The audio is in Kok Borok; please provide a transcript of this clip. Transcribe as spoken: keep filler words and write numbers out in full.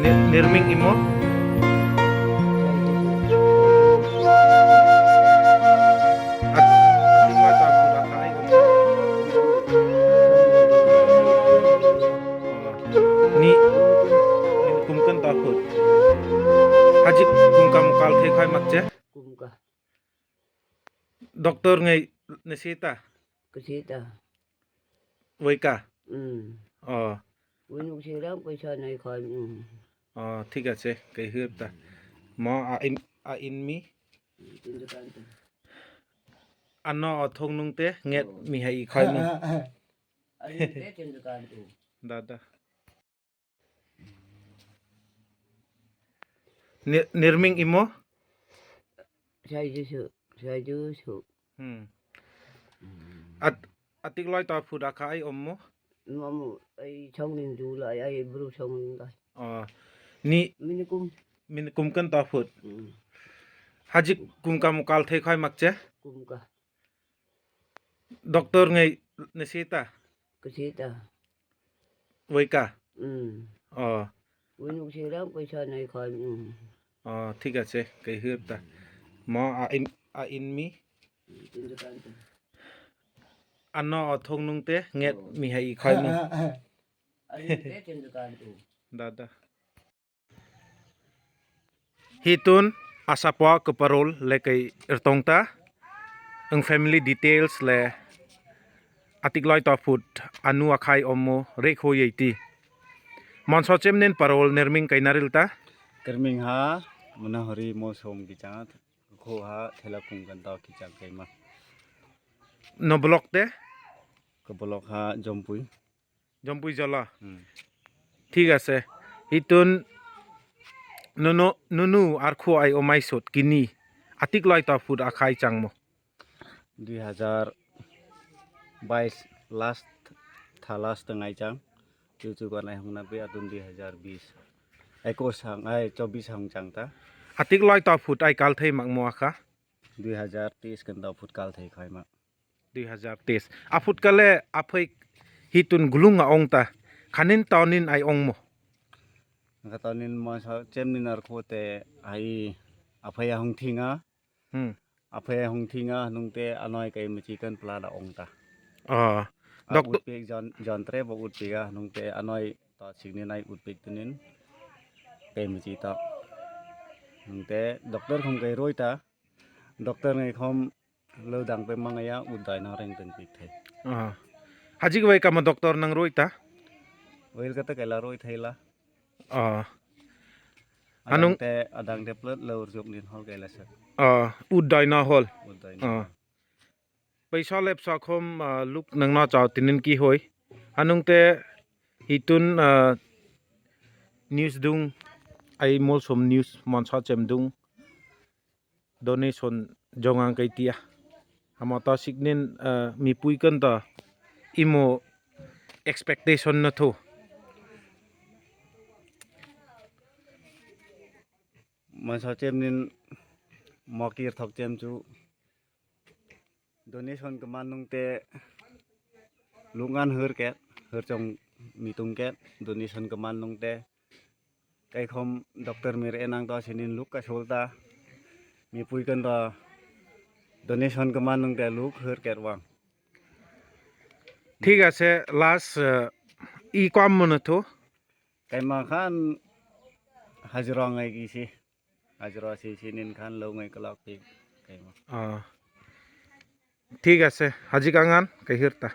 Nirming imo. Ni, ni kumkan ta khut. Hajik kumkam kal thai khai makche. Kumka. Doctor ngai nesita. Kesita. Waika. Hmm. Oh. Winu sirang paisa nai khan. Hmm. Oh, thik ase, kai hir ta. Mo a in, a in mi. Tindu kantu. Ano othong nung te nget mi hai khai mo. Ani te tindu kantu. Dada. Ni-, Nirming imo? Saijusu, saijusu. Hmm. At, atik lai ta phut akha ai ommo? Mamu, ai songling ju lai, ai bru songling lai. Oh. Ni Minikum. Minikum kan ta phut. Hmm. Hajik kumkam kal thai khai makche? Kumka. Doctor ngai nesita. Kesita. Waika. Hmm. Oh. Winu sirang paisa nai khan. Hmm. Oh, thik ase, kai hir ta. Mo a in, a in mi. Tindu kantu. Ano othong nung te nget mi hai khai mo. Ani te tindu kantu. Dada. Hitun asapwa keparol lekai ertongta. Ang family details le atik lai ta phut anu akhai ommo rekho yei ti. Monso chemnen parol nerming kai naril ta. Kerming ha, muna hori mo som kichanga, kho ha, thela kung kan ta kichang kai ma. No block te? Ke block ha, jompui. Jompui jola. Hmm. Thik ase. Hitun nunu, nunu arkhu ai omai sot kini. Atik lai ta phut akhai changmo. Dui hazar bais last, tha last teng ai chang. Chuchu ganai hongna be atun dui hazar bis. Ekus hang, ai, chobis hang chang ta. Atik lai ta phut ai kal thai makmo akha. Dui hazar teis kan ta phut kal thai khai ma. Dui hazar teis. Aphut kale aphai hitun gulung a ong ta. Khanin tonin ai ongmo. Katonin mo sa chemni nar khote ai aphai hong thinga. Hmm. Aphai hong thinga nung te anoi kai machi kan pla da ong ta. Ah. A dok- utpik jon, jon tre bo utpik a nung te anoi to signi nai utpik tunin kai machi to. Nung te doctor khom kai roi ta. Doctor ngai khom lo dang pe mangaya udai na reng teng pik thai. Ah. Hajik bai kama doctor nang roi ta? Oil kata kaila roi thai la. Ah. Anung adang te, adang te plot lo urjuk nin hol kaila sir. Ah, udai na hol. Udai na. Ah. Paisa lepsa khom, ah, luk nang na chao tinin ki hoi. Anung te hitun, ah, news dung ai molsom news monsa chem dung. Donation jong ang kai tia. Amo ta siknin, eh, mi pui kan ta imo expectation na tho. Mansa chem nin mokir thok chem chu donation keman nung te lungan hur ke, hur chong mitung ke donation keman nung te. Kaikhom doctor mir enang to sinin luk ka sulta. Mi pui kan to donation keman nung te luk hur ket wang. Thik ase, last, eh, i kam mono tho. Kaima khan hajra ngai ki si. Hajra si sinin khan lo ngai kelak pi kaima. Ah. Thik ase, hajik angan, kahir ta.